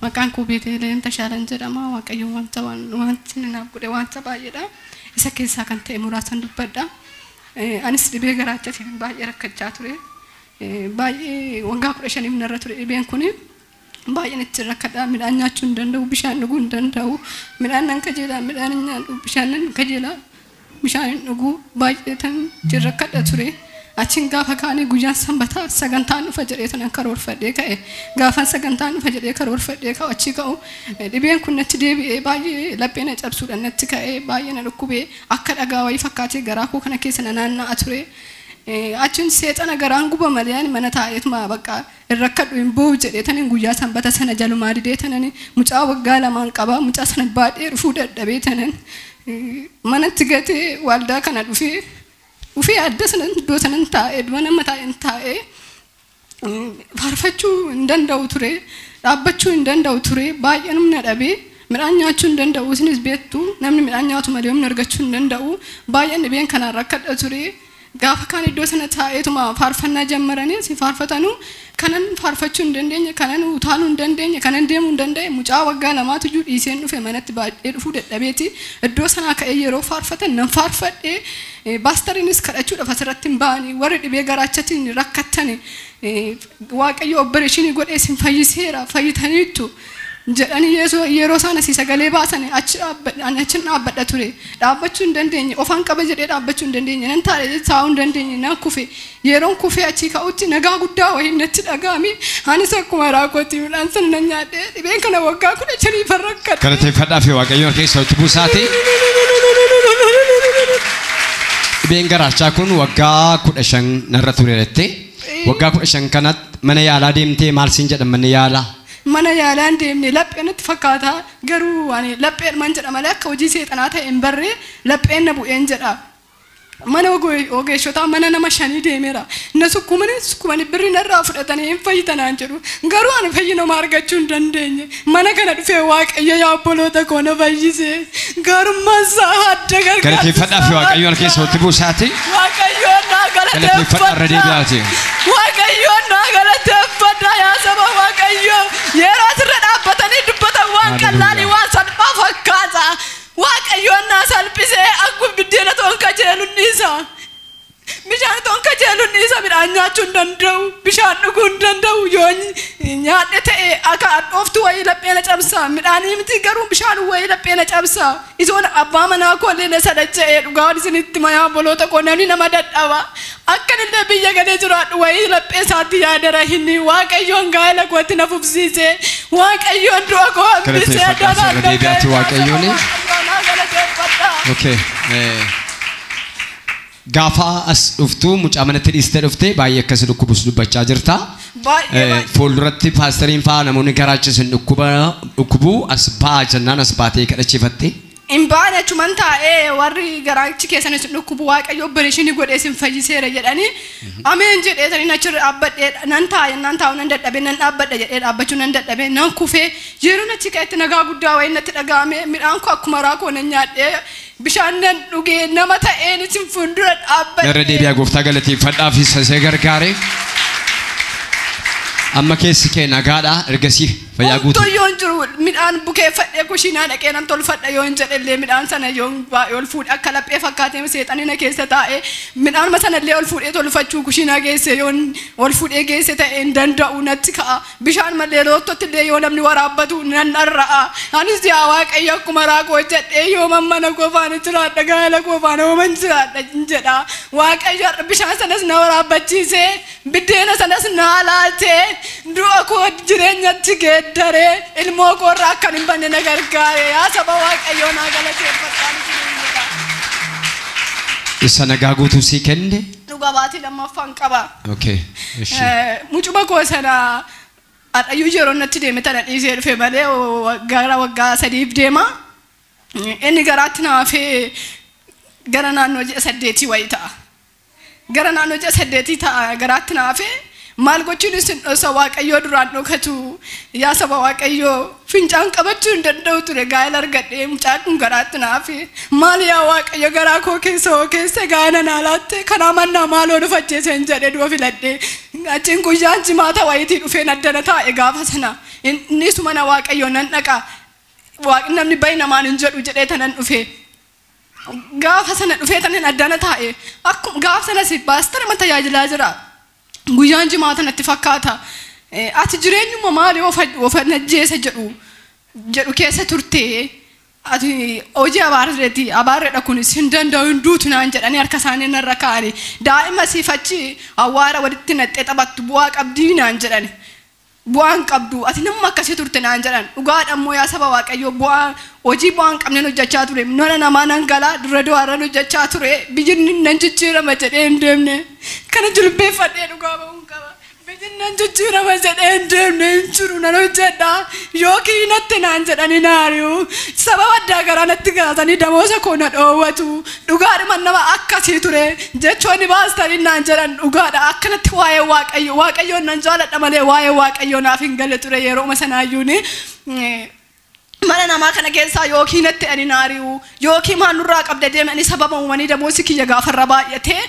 Maqaan koo Beeteleem Tashaalan jedhama. Waaqayyo wanta wanti naaf godhe wanta baay'eedha. Isa keessaa kan ta'e muraasan dubbadha. Anis dhibee garaachaatiin baay'ee rakkachaa ture. Baay'ee waggaa 15 narra ture dhibeen kuni. Baay'een itti rakkadha. Midhaan nyaachuu hin danda'u, bishaan dhuguu hin danda'u. Midhaan nan kajeelaa, midhaan hin nyaadhu, bishaan nan kajeelaa, bishaan hin dhugu. Baay'ee tan itti rakkadha ture. Achiin gaafa kaanii guyyaan sanbataa sagantaan dhufa jedhee tanan karoorfadhee ka'e. Gaafan sagantaan dhufa jedhee karoorfadhee ka'u achii ka'u dhibeen kun natti deebi'ee baay'ee laphee na cabsuudhaan natti ka'ee baay'ee na dhukkubee akka dhagaa wayii fakkaatee garaa koo kana keessa na naanna'a ture. Achiin seexana garaan guba malee ani mana taa'eetuma bakka hin rakkadhu hin boo'u jedhee tanin guyyaa sanbata sana jalumaa didee tanan mucaa waggaa 2 qaba mucaa sana baadhee dhufuu dadhabee tanan manatti gatee waldaa kana dhufee dhufee adda sana iddoo sanan taa'ee dura nama taa'een taa'ee faarfachuu hin danda'u ture dhaabbachuu hin danda'u ture baay'ee humna dhabee midhaan nyaachuu hin danda'u isinis beektu namni midhaan nyaatu malee humna argachuu hin danda'u baay'een dhibeen kanaan rakkadha ture. Gaafa kaan iddoo sana taa'eetuma faarfannaa jammaranii si faarfatanu kanan faarfachuu hin dandeenye kanan utaaluu hin dandeenye kanan deemuu hin dandeenye mucaa waggaa 2 iyyuu dhiiseen dhufe manatti baay'ee dhufuu dadhabeeti iddoo sanaa ka'ee yeroo faarfatan nan faarfadhee baastariinis kadhachuudhaaf asirratti hin ba'anii warri dhibee garaachatiin rakkattani Waaqayyo opereeshinii godhee isin fayyiseera fayyitaniittu jedhanii yeroo isaan asii sagalee baasanii achi dhaabbadha ture. Dhaabbachuu hin dandeenye ofaan qaba jedhee dhaabbachuu hin dandeenye nan taa'ee taa'uu hin dandeenye nan kufe yeroon kufee achii ka'utti nagaa guddaa wayii natti dhaga'ame anis akkuma raakootti midhaan sana nan nyaadhee dhibeen kana waggaa 15 rakkadhe. Galateeffadhaa fi Waaqayyoon keessa utubuu isaati. Dhibeen garaachaa kun waggaa 15 narra ture jettee waggaa 15 kanatti mana yaalaa deemtee maal siin jedhan manni yaalaa? Mana yaalaan deemne laphee natti fakkaata garuu ani lapheen man jedha malee akka hojii seexanaa ta'e hin barree lapheen na bu'een jedha. Mana ogeessotaa mana nama 5 deemeera. Na sukkumanii birri narraa fudhatanii hin fayyitanaan jedhu. Garuu ani fayyinoma argachuu hin dandeenye. Mana kana dhufee Waaqayyo yaa obboloota koo na fayyise. Gaarummaan isaa adda gargaarsa. Galateeffadhaa fi Waaqayyoon keessa utubuu isaati. Waaqayyoon naa Galateeffadhaa irra deebi'aati. Waaqayyoon naa galateeffadhaa yaa saba Waaqayyoo. Yeroo asirra dhaabbatanii dubbatan waan qallaalii waan salphaa fakkaata. Waaqayyoon naa salphisee akkuma biddeena toon kajeelu dhiisa. Bishaan toon kajeelu dhiisa midhaan nyaachuu hin danda'u bishaan dhuguu hin danda'u yoo nyaadhe ta'e akka hadhooftu wayii laphee na cabsa midhaanii miti garuu bishaan wayii laphee na cabsa. Isoon abbaa manaa koo illee na sadacha'ee dhugaa isinitti mayaa obboloota koo namni nama dadhaba. Akkanillee biyya galee jiraadhu wayii laphee isaatti yaadara hinni Waaqayyoon gaa'ela kootti na fufsiise Waaqayyoon du'a koo hambisee Galateeffadhaa irra deebi'aati Waaqayyoon. Okay. Gaafa as dhuftu mucaa manatti dhiistee dhuftee baay'ee akkas dhukkubus dubbachaa jirta. Fuulduratti paastariin fa'aa namoonni garaachisan dhukkubuu as ba'aa jennaan as baatee kadhachiifatte. Hin baane achuman taa'ee warri garaachi keessan isin dhukkubu Waaqayyo opereeshinii godhee isin fayyiseera jedhanii ameen jedhee saniin achirra dhaabbadhee nan taa'e nan taa'u nan dadhabee nan dhaabbadha jedhee dhaabbachuu nan dadhabee nan kufee yeroon achi ka'etti nagaa guddaa wayii natti dhaga'ame midhaan koo akkuma raakoo nan nyaadhee bishaan nan dhugee nama ta'een isin fuuldura dhaabbadhee. Irra deebi'aa gooftaa galateeffadhaa fi isa gargaare. Amma keessi kee nagaadha ergasii fayyaa guutuu. Homtuu yoo hin jiru midhaan bukeeffadhee kushiinaa dhaqee nan tolfadha yoo hin jedhellee midhaan sana yoo ol fuudhe akka laphee fakkaatee seexanni na keessa taa'ee midhaanuma sanallee ol fuudhee tolfachuu kushiinaa geesse yoo ol fuudhee geesse ta'e hin danda'u natti ka'a. Bishaan malee loottootti illee yoo namni waraabbatu nan dharra'a. Anis yaa Waaqayyo akkuma raakoo hojjedhee yoo mana koo faana jiraadha gaa'ela koo faana hooman jiraadha jedha. Waaqayyo bishaan sanas na waraabbachiisee biddeena sanas na laatee du'a koo jireenyatti geeddaree ilmoo koo irraa akkan hin banne na gargaare yaa saba Waaqayyoo naa galateeffadhaan isiniin jedha. Isa nagaa guutuu sii kenne? Dhuga baatii lammaffaan qaba. Okay. Mucuma koo sana hadhayyuu yeroo natti deeme tana dhiisee dhufe malee gara waggaa 3 deema. Inni garaatti naafee gara naannoo ji'a 8 wayii ta'a. Gara naannoo ji'a 8 ta'a garaatti naafee maal gochuun isin dhosa Waaqayyoo duraan dhokatu yaa saba Waaqayyoo fincaan qabachuu hin danda'u ture gaa'ela argadhee mucaan kun garaatti naafe maal yaa Waaqayyo garaa koo keessa hoo keessa gaa'ela naa laatte kanaa mannaa maaloo nu fajjeeseen jedhe du'a filadhee achiin guyyaan jimaata wayiitii dhufeen addana taa'e gaafa sana Inni sumana Waaqayyoo nan dhaqa. Waaqni namni bayi namaan hin jedhu jedhee tanan dhufe. Gaafa sana dhufee tanan addana taa'e. Akkuma gaafa sanas paastara ma tajaajilaa jira. Guyyaan jimaa tanatti fakkaata. Ati jireenyuma maali of ajjeesa jedhu keessa turte. Ati hojii abaarreeti abaarreedha kunis hin danda'u hin duutu naan jedhanii harka isaanii narra kaa'ani. Daa'ima siif achi awwaara walitti naqxee taphattu bu'aa qabdii naan jedhani. Bu'aan qabdu ati nama akkasii turte naan jedhan. Dhugaadha immoo yaa saba Waaqayyoo bu'aa hojii bu'aan qabneen hojjechaa ture. Nona namaa nan galaa dura du'aarran hojjechaa ture. Biyyi nan jijjiirama jedhee hin deemne. Kana jilbeeffadhee dhugaa ba'uun qaba. Biyyi nan jijjiirama jedhee hin deemne hin jiru nan hojjedha. Yookiin natti naan jedhanii na ari'u. Sababa addaa garaa natti gaasanii damoosa koo na dhoowwatu. Dhugaadhuma nama akkasii ture. Jechoonni baastanii naan jedhan dhugaadha. Akkanatti waa'ee Waaqayyoo Waaqayyoon nan jaaladha malee waa'ee Waaqayyoo naaf hin galle ture yerooma sanaayyuuni. Mana namaa kana keessaa yookiin natti ani na ari'u yookiin maal nurraa qabda deemanii sababa uumanii damoosi kiyya gaafarra baay'atee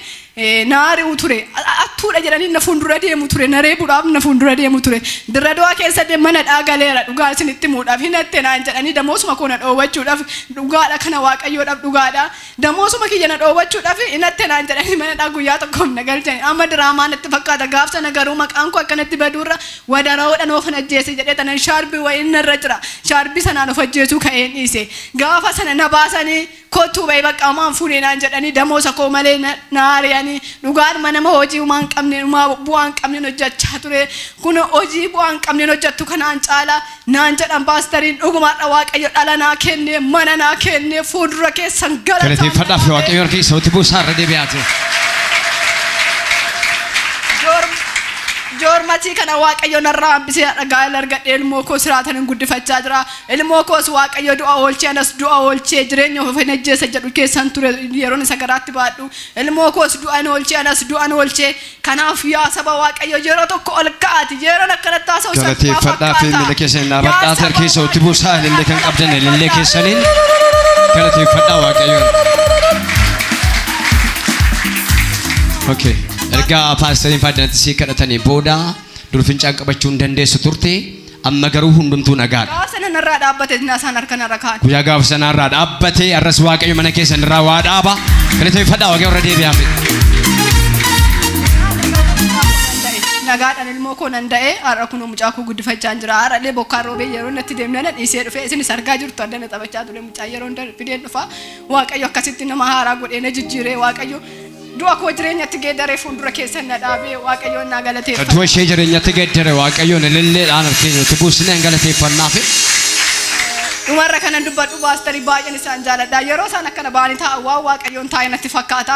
na ari'u ture. Attuudha jedhanii na fuuldura deemu ture. Na reebuudhaaf na fuuldura deemu ture. Dirra du'aa keessa mana dhaagaleera dhugaa isinitti himuudhaaf hin hatte naan jedhanii damoosuma koo na dhoowwachuudhaaf dhugaadha kana Waaqayyoodhaaf dhugaadha. Damoosuma kiyya na dhoowwachuudhaaf hin hatte naan jedhanii mana dhaa guyyaa tokkoof na galchani. Amma diraamaa natti fakkaata gaaf sana garuu maqaan koo akkanatti baduurra wadaraa'oodhaan of ajjeese jedhee tanan shaarbii wayii narra jira. Shaarbii sanaan of ajjeesuu ka'een dhiise. Gaafa sana na baasanii kottuu ba'ee bakka maan fuunee naan jedhanii damoosa koo malee na ari'anii dhugaadhuma nama hojii waan qabne bu'aan qabneen hojjechaa ture. Kun hojii bu'aan qabneen hojjettu kanaan caala naan jedhan paastariin dhugumaadha Waaqayyo dhala naa kenne mana naa kenne fuuldura keessan galataa. Galateeffadhaaf Waaqayyo harka isa buusaa irra deebi'aate. Joormatii kana Waaqayyo narraa hambisee dhagaa argadhee ilmoo koo siraatan hin guddifachaa jira. Ilmoo koos Waaqayyo du'a oolchee anas du'a oolchee jireenya of hin ajjeesa jedhu keessan ture yeroon isa garaatti baadhu. Ilmoo koos du'an oolchee anas du'an oolchee. Kanaaf yaa saba Waaqayyo yeroo tokko ol ka'aati yeroon akkanatti haasa'u salphaa Galateeffadhaaf miila keessan dhaabadhaa harka isa buusaa ilillee kan qabdan ilillee keessaniin galateeffadhaa Waaqayyoon. Okay. Erga paastariin faaddanatti sii kadhatanii booda dur fincaan qabachuu hin dandeessu turte amma garuu hundumtuu nagaadha. Gaafa sana narraa dhaabbate isaan harka narra kaa'an. Guyyaa gaafa sanarraa dhaabbate arras Waaqayyo mana keessan irraa waa dhaaba. Galateeffadhaa Waaqayyo irra deebi'aaf. Nagaadhaan ilmoo koo nan da'ee har'a kunoo mucaa koo guddifachaa jira. Har'a illee bokkaan roobee yeroo natti deemnee na dhiisee dhufee isinis argaa jirtu addana taphachaa ture mucaa yeroo fideen dhufa. Waaqayyo akkasitti nama haaraa godhee na jijjiiree Waaqayyo du'a koo jireenyatti geeddaree fuuldura keessan na dhaabee Waaqayyoon naa galateeffadha. Du'a ishee jireenyatti geeddare Waaqayyoon ililleedhaan harka nuti buusnee galateeffannaaf. Dhumarra kanan dubbadhu paastarii baay'een isaan jaaladha. Yeroo isaan akkana ba'anii taa'an waan Waaqayyoon taa'e natti fakkaata.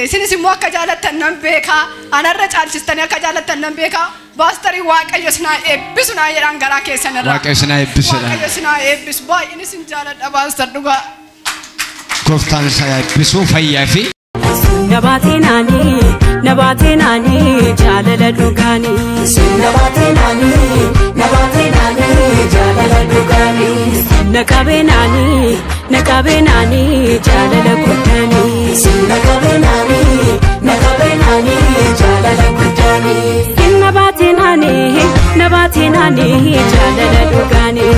Isinis immoo akka jaalattan nan beekaa. Anarra caalchistanii akka jaalattan nan beekaa. Paastarii Waaqayyo sinaa eebbisu naa jedhaan garaa keessan irraa. Waaqayyo sinaa eebbisu. Waaqayyo sinaa eebbisu. Baay'een isin jaaladha paastar dhugaa. Gooftaan isaa eebbisuu fayyaa fi Nabaatee naanii jaalala dhugaanii. Nabaatee naanii jaalala dhugaanii. Naqabee naanii jaalala guddaanii. Naqabee naanii jaalala guddaanii. Nabaatee naanii jaalala dhugaanii.